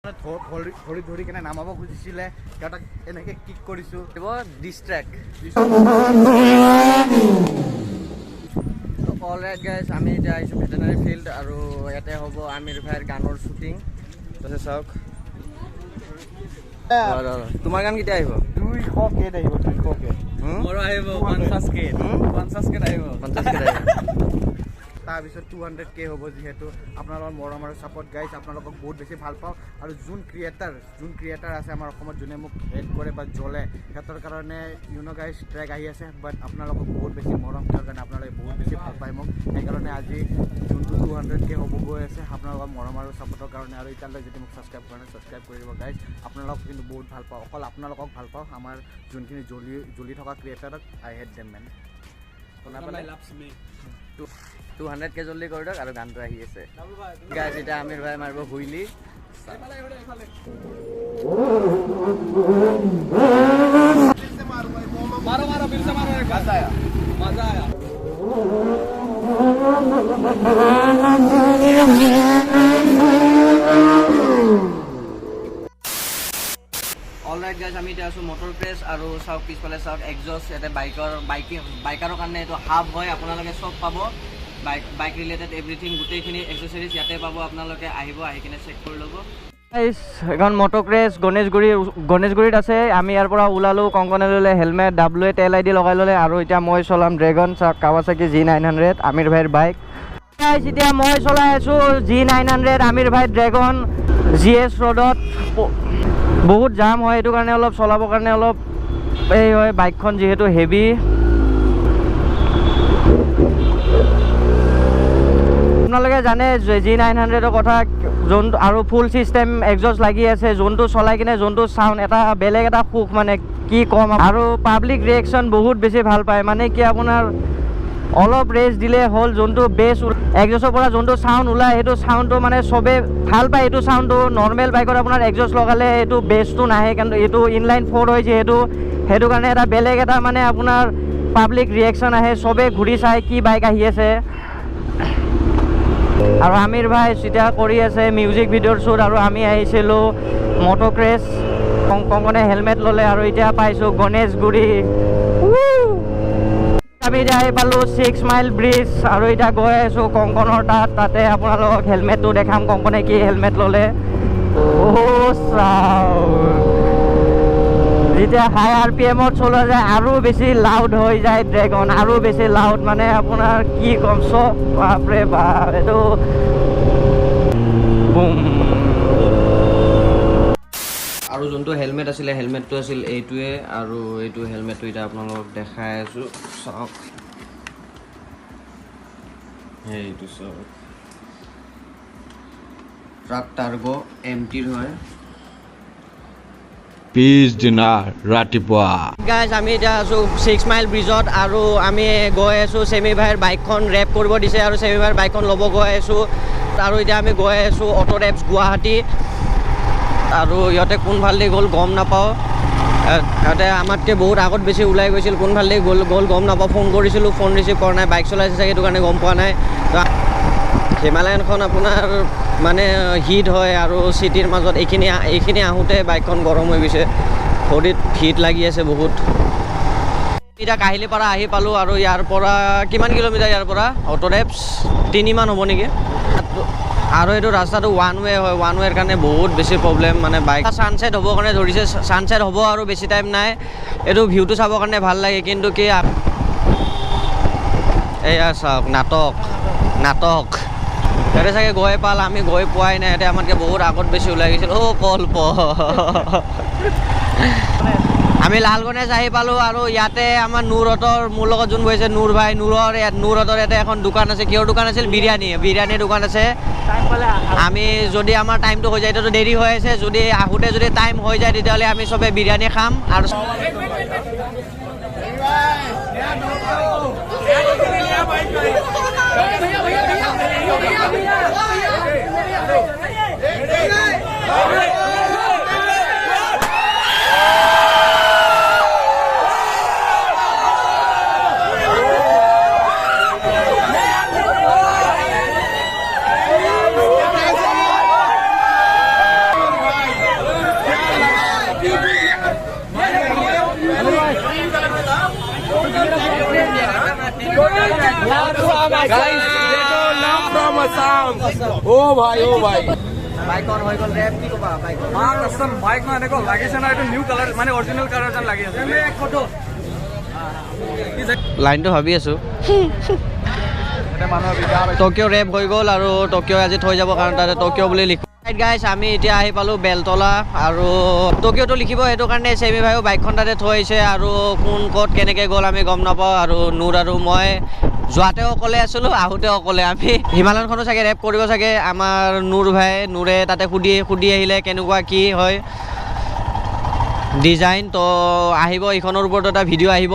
ধৰি ধৰি কেনে নামাব খুজিছিলে, সিহঁতক এনেকৈ কিক কৰিছোঁ। ডিষ্ট্ৰেক। অল ৰাইট গাইজ, আমি এতিয়া আহিছোঁ ভেটেনাৰী ফিল্ড আৰু ইয়াতে হ'ব আমিৰ ভাইৰ গানৰ শ্বুটিং। তাৰপিছত চাওক, তোমাৰ গান কেতিয়া আহিব? 200 কেত আহিব, 200 কে। মোৰো আহিব 50 কে, 50 কে আহিব, 50 কে আহিব। তাৰপিছত 200 কে হ'ব। যিহেতু আপোনালোকৰ মৰম আৰু ছাপৰ্ট গাইজ, আপোনালোকক বহুত বেছি ভাল পাওঁ। আৰু যোন ক্ৰিয়েটাৰ আছে আমাৰ অসমত, যোনে মোক হেল্প কৰে বা জ্বলে, সিহঁতৰ কাৰণে গাইজ, ট্ৰেক আহি আছে। বাট আপোনালোকক বহুত বেছি মৰম, তাৰ কাৰণে আপোনালোকে বহুত বেছি ভাল পায় মোক। সেইকাৰণে আজি যোনটো 200 কে হ'ব গৈ আছে, আপোনালোকৰ মৰম আৰু ছাপৰ্টৰ কাৰণে। আৰু এতিয়ালৈ যদি মোক ছাবস্ক্ৰাইব কৰা নাই, ছাবস্ক্ৰাইব কৰি দিব গাইজ। আপোনালোকক কিন্তু বহুত ভাল পাওঁ, অকল আপোনালোকক ভাল পাওঁ, আমাৰ যোনখিনি জ্বলি জ্বলি থকা ক্ৰিয়েটাৰক। I hate them man. শুনা পালে? 200 কে জল্দি কৰি দিয়ক আৰু গানটো আহি আছে গাইজ। এতিয়া আমিৰ ভাই মাৰিব হুইলি। मारो मारो, फिर से मारो, एक मजा आया, मजा आया। অল ৰাইট গাইজ, আমি এতিয়া আছোঁ মটৰ প্ৰেছ আৰু চাওক, পিছফালে চাওক, এক্সজষ্ট। ইয়াতে বাইকৰ বাইকিং বাইকাৰৰ কাৰণে এইটো হাব হয়। আপোনালোকে চব পাব, বাইক ৰিলেটেড এভৰিথিং, গোটেইখিনি এক্সেচৰিজ ইয়াতে পাব। আপোনালোকে আহিব, আহি কিনে চেক কৰি ল'ব। এখন মটৰ ক্ৰেছ গণেশগুৰিত আছে। আমি ইয়াৰ পৰা ওলালোঁ, কংকনে ল'লে হেলমেট, ডাব্লুৱে তেল আই ডি লগাই ল'লে আৰু এতিয়া মই চলাম ড্ৰেগন। চাওক, কাৱাচাকি জি 900, আমিৰ ভাইৰ বাইক। এতিয়া মই চলাই আছোঁ জি 900, আমিৰ ভাই ড্ৰেগন। জি এছ ৰোডত বহুত জাম হয়, সেইটো কাৰণে অলপ চলাবৰ কাৰণে অলপ এই হয়, বাইকখন যিহেতু হেভি। আপোনালোকে জানে জি 900ৰ কথা, যোনটো আৰু ফুল চিষ্টেম এক্সজষ্ট লাগি আছে, যোনটো চলাই কিনে যোনটো চাউণ্ড, এটা বেলেগ এটা সুখ, মানে কি ক'ম। আৰু পাব্লিক ৰিয়েকশ্যন বহুত বেছি ভাল পায়। মানে কি, আপোনাৰ অলপ ৰেচ দিলে হ'ল, যোনটো বেছ এক্সজষ্টৰ পৰা যোনটো চাউণ্ড ওলায়, সেইটো চাউণ্ডটো মানে চবে ভাল পায়। এইটো চাউণ্ডটো নৰ্মেল বাইকত আপোনাৰ এক্সজষ্ট লগালে এইটো বেছটো নাহে, কিন্তু এইটো ইনলাইন ফ'ৰ হয় যিহেতু, সেইটো কাৰণে এটা বেলেগ এটা মানে আপোনাৰ পাব্লিক ৰিয়েকশ্যন আহে। চবে ঘূৰি চায় কি বাইক আহি আছে। আৰু আমিৰ ভাই এতিয়া কৰি আছে মিউজিক ভিডিঅ'ৰ শ্বুট আৰু আমি আহিছিলোঁ মট'ক্ৰেছ। কংকনে হেলমেট ল'লে আৰু এতিয়া পাইছোঁ গণেশগুৰি। আমি এতিয়া আহি পালোঁ 6 মাইল ব্ৰিজ আৰু এতিয়া গৈ আছোঁ কংকনৰ তাত। তাতে আপোনালোকক হেলমেটটো দেখাম, কংকনে কি হেলমেট ল'লে। অ' চাওক, যেতিয়া হাই আৰ পি এমত চলোৱা যায় আৰু বেছি লাউড হৈ যায় ড্ৰেগন, আৰু বেছি লাউড, মানে আপোনাৰ কি ক'ম, চব, বাপৰে বাপ, এইটো বুম। আৰু যোনটো হেলমেট আছিলে, হেলমেটটো আছিল এইটোৱে আৰু এইটো হেলমেটটো এতিয়া আপোনালোকক দেখাই আছোঁ। চাওক, সেইটো চাওক, ট্ৰাক টাৰ্গ এম টিৰ হয়। পিছদিনা ৰাতিপুৱা। গাইজ, আমি এতিয়া আছোঁ 6 মাইল ব্ৰিজত আৰু আমি গৈ আছোঁ, চেমি ভাইৰ বাইকখন ৰেপ কৰিব দিছে আৰু চেমি ভাইৰ বাইকখন ল'ব গৈ আছোঁ। আৰু এতিয়া আমি গৈ আছোঁ অট' ৰেপছ গুৱাহাটী আৰু ইহঁতে কোনফালেদি গ'ল গম নাপাওঁ। সিহঁতে আমাতকৈ বহুত আগত বেছি ওলাই গৈছিল, কোনফালেদি গ'ল গম নাপাওঁ। ফোন কৰিছিলোঁ, ফোন ৰিচিভ কৰা নাই। বাইক চলাইছে চাগে, সেইটো কাৰণে গম পোৱা নাই। তো হিমালয়ানখন আপোনাৰ মানে হিট হয় আৰু চিটিৰ মাজত এইখিনি আহোঁতে বাইকখন গৰম হৈ গৈছে, ভৰিত হিট লাগি আছে বহুত। এতিয়া কাহিলীপাৰা আহি পালোঁ আৰু ইয়াৰ পৰা কিমান কিলোমিটাৰ? ইয়াৰ পৰা অট' ৰেপছ 3মান হ'ব নেকি। আৰু এইটো ৰাস্তাটো ওৱান ৱে হয়, ওৱান ৱেৰ কাৰণে বহুত বেছি প্ৰব্লেম। মানে বাইক ছানছেট হ'বৰ কাৰণে ধৰিছে, ছানছেট হ'ব আৰু বেছি টাইম নাই। এইটো ভিউটো চাবৰ কাৰণে ভাল লাগে, কিন্তু কি, এয়া চাওক, নাটক নাটক। সিহঁতে চাগে গৈ পাল, আমি গৈ পোৱাই নাই। সিহঁতে আমাতকৈ বহুত আগত বেছি ওলাই গৈছিল। অ' কল্প, আমি লাল গণেশ আহি পালোঁ আৰু ইয়াতে আমাৰ নূৰহঁতৰ, মোৰ লগত যোন বহিছে নূৰ ভাই, নূৰৰ ইয়াত, নূৰহঁতৰ ইয়াতে এখন দোকান আছে। কিহৰ দোকান আছিল? বিৰিয়ানীৰ দোকান আছে। আমি যদি আমাৰ টাইমটো হৈ যায়, এতিয়াতো দেৰি হৈ আছে, যদি আহোঁতে যদি টাইম হৈ যায়, তেতিয়াহ'লে আমি চবে বিৰিয়ানী খাম। আৰু Guys, love from Assam. Oh ভাই, oh ভাই। বাইকখন হৈ গ'ল ৰেপ। কি ক'বা বাইকখন? মা কসম, বাইক না এনেকুৱা লাগিছে না, এইটো নিউ কালাৰ, মানে অৰিজিনেল কালাৰ যেন লাগি আছে। ফটো। লাইনটো ভাবি আছোঁ। টকিঅ' ৰেপ হৈ গ'ল আৰু টকিঅ' আজি থৈ যাব, কাৰণ তাতে টকিঅ' বুলি লিখো। গাইছ, আমি এতিয়া আহি পালোঁ বেলতলা আৰু টকিঅ'টো লিখিব, সেইটো কাৰণে চেমি ভাইও বাইকখন তাতে থৈ আহিছে। আৰু কোন ক'ত কেনেকৈ গ'ল আমি গম নাপাওঁ। আৰু নূৰ আৰু মই যোৱাতেও অকলে আছিলোঁ, আহোঁতেও অকলে। আমি হিমালয়নখনো চাগে ৰেপ কৰিব চাগে আমাৰ নূৰ ভাই। নূৰে তাতে সুধি সুধি আহিলে কেনেকুৱা কি হয় ডিজাইন। তো আহিব, এইখনৰ ওপৰতো এটা ভিডিঅ' আহিব।